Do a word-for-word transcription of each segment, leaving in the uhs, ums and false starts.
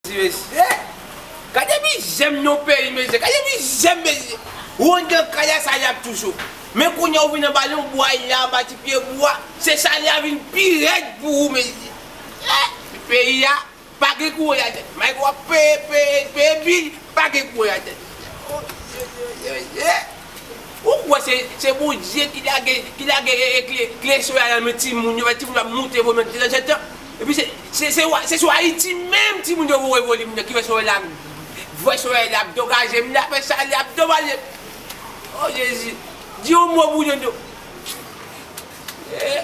Mesye, gade mizè m nan peyi, mesye. Gade mizè m, mesye. Ou anndan kay la, salè ap tou cho. Men kounye a ou vin anba yon bwa la, anba ti pye bwa. Se salè a vin pi rèd pou ou, mesye. Eh, peyi a, pa gen kouran ladan l. Malgre w ap peye, peye, peye bil, pa gen kouran ladan l. Oh, mesye, mesye, mesye. Ou kwè se, se Bondye ki lage, ki lage, e, e, kle, kle solèy la nan men timoun yo, timoun yo ap moute voye nan tanzantan. Epi se, se, se, se sou Ayiti menm timoun yo voye volim nan ki fè solèy la, fè solèy la ap domaje m, la fè salè ap domaje m. Oh Jezi, di yon mo pou Dodo. Eh,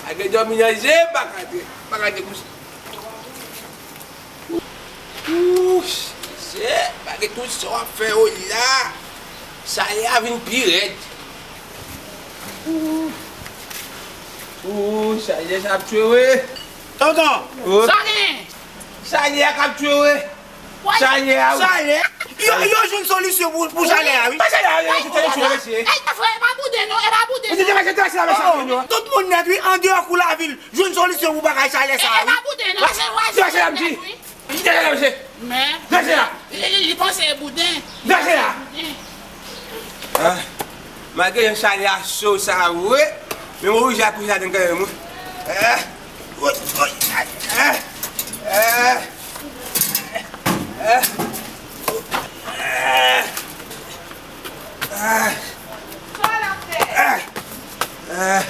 pa gen dòmi nan je, pa ka te, pa ka te kouche. Ouch, se, malgre tout sa w ap fè yo la, salè a vin pi rèd. Ouch, ouch, salè sa ap tchwe, wi. Tonton! Oh. Sa gen? Salè a k ap tchwe, wi. Salè a, wi. Salè? Yo, yo jwenn solisyon pou, pou salè a, wi. Pa salè a, yo jwenn solisyon, mesye. Ey, frè, e pa bouden, non, e pa bouden, non. Mesye, mesye, mesye, mesye, mesye, yo. Tout moun nèt, wi, andeyò kou lavil. Jwenn solisyon pou bagay salè sa a, wi. Degaje la, mesye. Degaje la, mesye. Men. Degaje la. Li, li, li panse e bouden. Degaje la. Ah, malgre jan salè a cho sa a vre, men mwen oblije akouche ladan l kanmenm, wi. Ah, woy, woy, ah, ah, ah, ah, ah.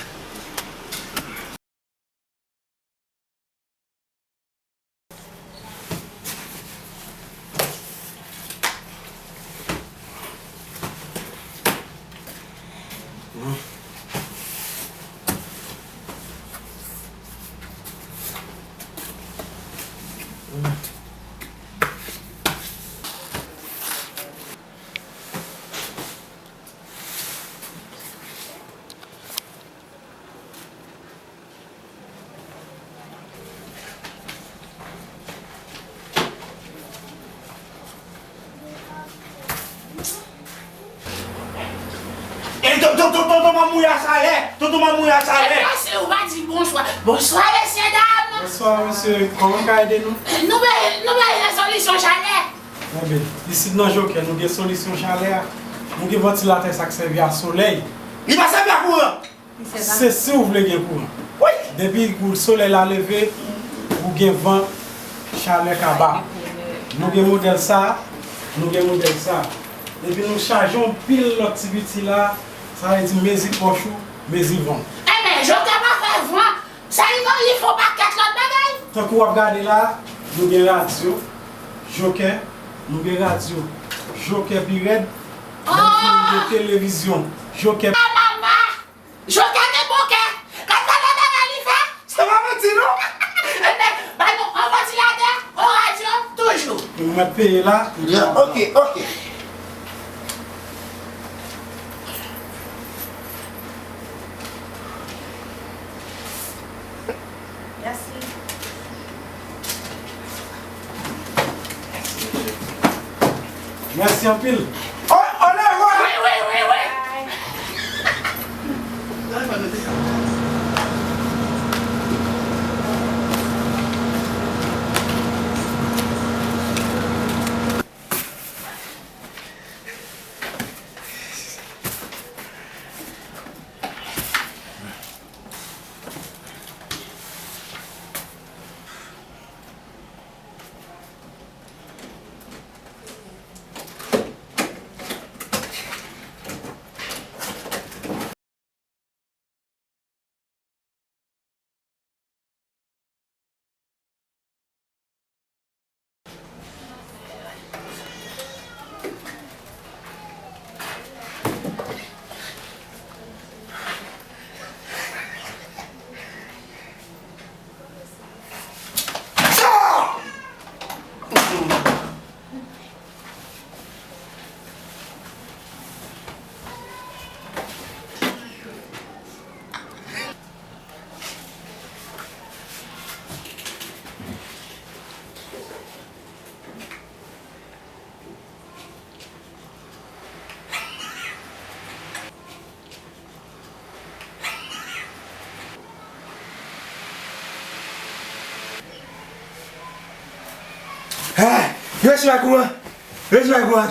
E, ton, ton, ton, tonton Mamouyè a salè! Tonton Mamouyè a salè! Epi si ou pa di bonswa. Bonswa, mesye dam! Bonswa, mesye. Kòman m ka ede nou? Nou be-, nou bezwen solisyon chalè. Enben, isit nan Jokè, nou gen solisyon chalè a. Nou gen vantilatè sa k sèvi a solèy. Li pa sèvi a kouran! Se si w vle gen kouran. Wi! Depi kou solèy la leve, ou gen van, chalè ka ba. Nou gen modèl sa, nou gen modèl sa. Epi nou chaje yon pil lòt ti piti la, sa vle di mezi pòch ou, mezi van w. Enben, Jokè pa fè van, sèlman li fè yon pakèt lòt bagay. Tankou w ap gade la, nou gen radyo, Jokè, nou gen radyo, Jokè pi rèd, nou gen televizyon, Jokè. Jokè gen bon kè. Gad gade bagay li fè. Se pa manti, non. Enben, ba nou yon vantilatè, yon radyo, toujou. Ou mèt peye la. Ya, ok, ok. Mèsi. Mèsi anpil. O, olèwo! Wi, wi, wi, wi. Yo, se bagay kouman? Yo, se bagay kouman?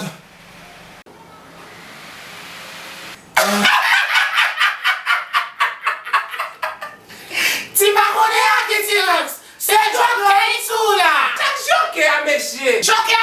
Ti pa konnen a ki T-Rex. Se jokè li sou la. Chak jokè a, mesye. Jokè